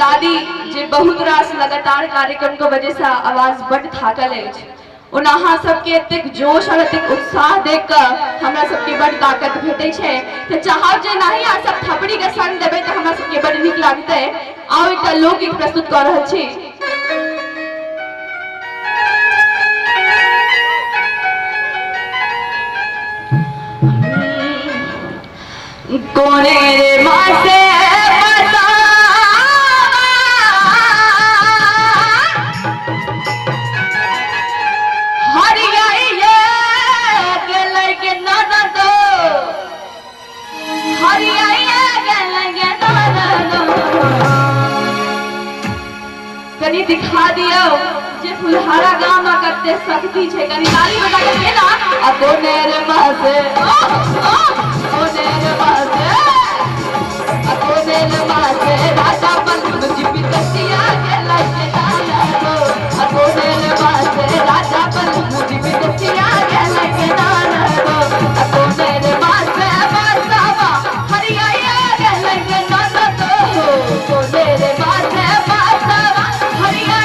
बता दी जे बहुत रास लगातार कार्यक्रम के वजह से आवाज बड थाकल अछि। ओना अहाँ सबके एतेक जोश और एतेक उत्साह देख कऽ हमरा सबके बड ताकत भेटै छै, तऽ चाहब जे नाही अहाँ सब थपड़ी के संग देबै तऽ हमरा सबके बड नीक लागतै। आउ एकटा लोकगीत प्रस्तुत कऽ रहल छी। कोने रे मासे कनी दिखा दियौ जे फुलहारा गाम में कते शक्ति छै। कनी ताली बजा के केना आ कोने रे मासे ओ ओ कोने रे मासे आ कोने रे मासे राजा बलम जीवित सिया के लगे नाना गो आ कोने रे मासे राजा बलम जीवित सिया के लगे नाना गो आ कोने रे मासे मासावा हरिया के लगे नाना गो कोने रे मासे मासावा हरिया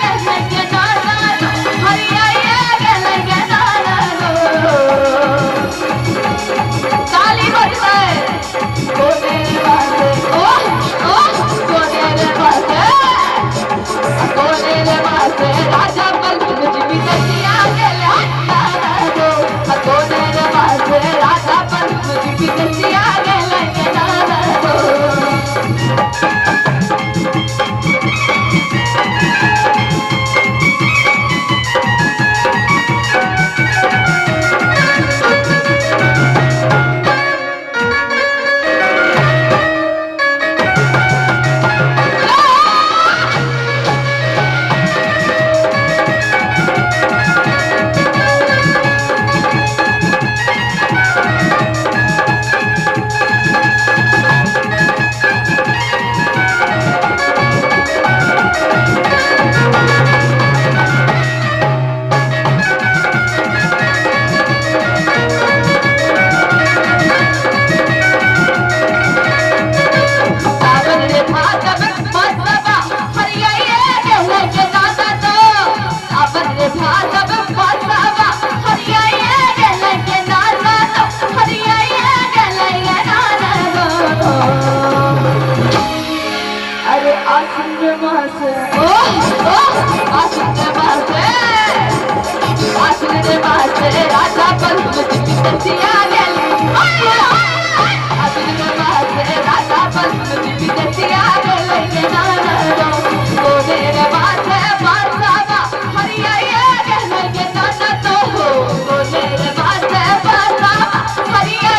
के लगे नाना गो हरिया के लगे नाना गो। ताली बजतै कोने रे मासे ओ ओ कोने रे मासे कोने रे मासे राजा बलम जीवित सिया के नाना गो कोने रे मासे राजा बलम जीवित सिया के नाना गो। सावन रे भादव मसबा हरिया गेले के दादा तो सावन रे भादव मसबा हरिया गेले के दादा तो हरिया गेले के दादा तो। अरे आसिन रे मास ओ ओ आसिन रे मास आसिन रे मास राजा बलम जीवित सिया गेले आसिन रे मास राजा बलम जीवित सिया गेले के नाना गो कोने रे मास मासावा हरिया गेले के नाना तो कोने रे मास मासावा हरिया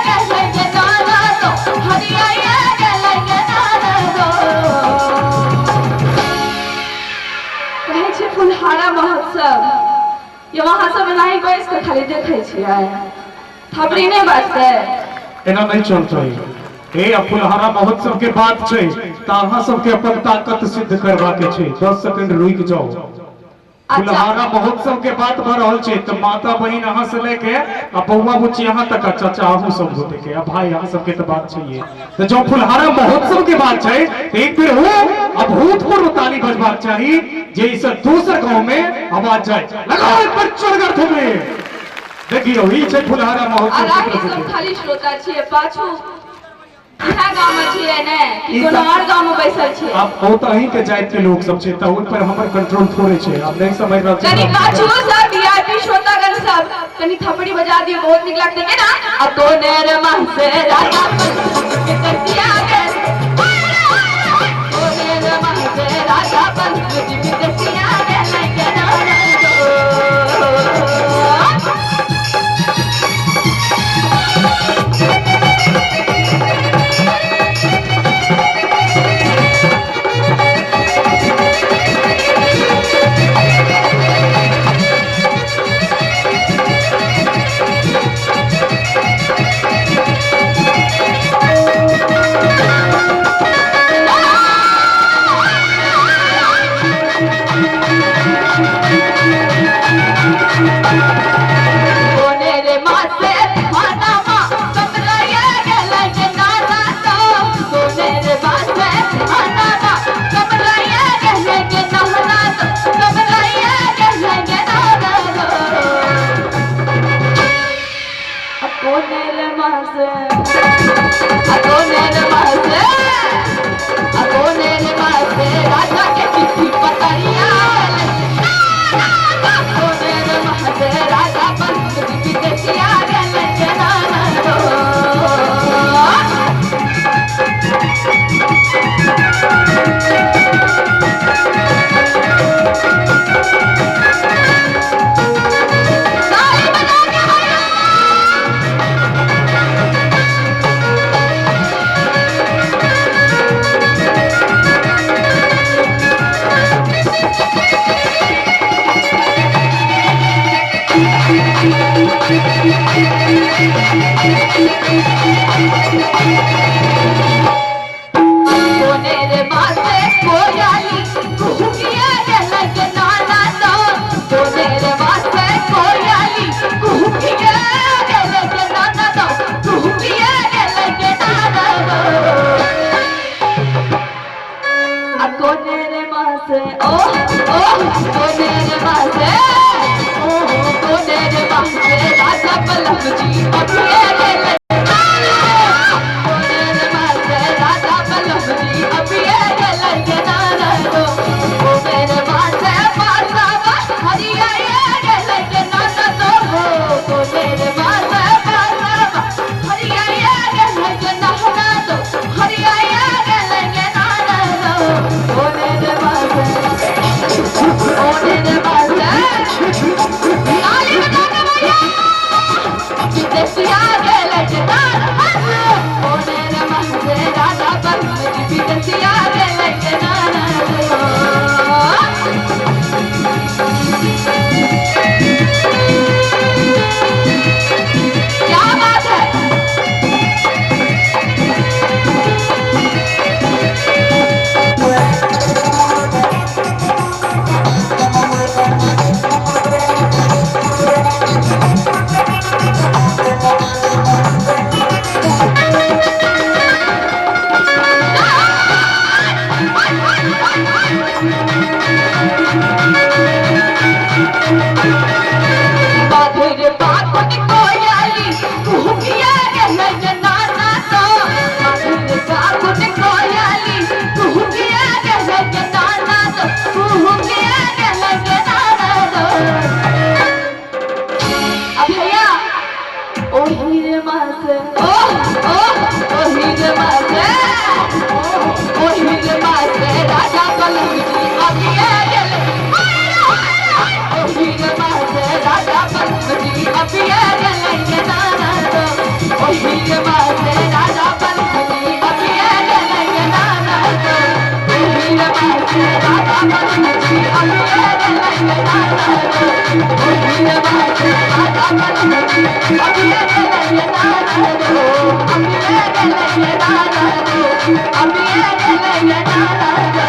गेले के नाना तो हरिया गेले के नाना गो। कहै छै फुलहारा महोत्सव ये वहाँ सब एनाही बैस कऽ खाली देखै छियै, थपड़ी नहि बाजतै। एना नहि चलतै। ए आ फुलहारा महोत्सव के बात छै तऽ अहाँ सबके अपन ताकत सिद्ध करबाक छै। 10 सेकंड रुकि जाउ। फुलहारा महोत्सव के बात भऽ रहल छै तऽ माता बहिन अहाँ से लेके आ बौआ बुच्ची अहाँ तक आ चाचा अहूँ सब गोटे के आ भाई अहाँ सबके तऽ बात छैहे। तऽ जँ फुलहारा महोत्सव के बात छै तऽ एक बेर हो अभूतपूर्व ताली बजबाक चाही जे ई सब दोसर गांव में आवाज जाय। लगाओ एक बेर चोरगर थोपड़ी। देखियौ ई छै फुलहारा महोत्सव आ के राही सब प्रसिद्धि। खाली श्रोता छियै, पाछू इएह गाँव में छियै ने कि ई कोनो तऽ आओर गाँव में बैसल छियै? आब ओ तऽ अहीं के जाति के लोक सब छै तऽ ओहि पर हमर कंट्रोल थोड़े छै। आब नहि समझ रहल छी। कनि पाछू सब वीआईपी श्रोतागण सब कनि थपड़ी बजा दियौ, बहुत नीक लगतै केना आ कोने रे मासे राजा के कसिया गेल कोने रे मासे राजा बंधु जी के कसिया गेल केना कोने रे मासे मानामा कमला ये गेलै के नाना तो कोने रे मासे मानामा कोने रे मासे ओ ओ कोने रे मासे ओ कोने रे मासे राजा पलंग जी अभी गेले कोने रे मासे राजा पलंग जी अभी गेले के नाना दो कोने रे मासे पासा हरिया गेले के नाना दो कोने रे मासे पासा हरिया गेले के नाना दो हरिया गेले के नाना दो कोने रे मासे कोने रे मासे ताली बजा के भैया विदेशिया गेले के नाना कोने रे मासे राजा पलंग जी विदेशिया गेले के नाना दो। क्या बात है। बाधुर बाकुट कोयाली कुहुकिया गेलै के नाना तो बाधुर बाकुट कोयाली कुहुकिया गेलै के नाना तो कुहुकिया गेलै के नाना तो। अब भैया ओही रे मासे ओ ओ ओही रे मासे ओही रे मासे राजा पलंग जी अभी गेलै ओही रे मासे राजा पलंग जी अभी गेलै के नाना दो ओही रे मासे राजा पलंग जी अभी गेलै के नाना दो ओही रे मासे राजा पलंग जी अभी गेलै के नाना दो ओही रे मासे राजा पलंग जी अभी गेलै के नाना दो अभी गेलै के नाना दो अभी गेलै के नाना दो।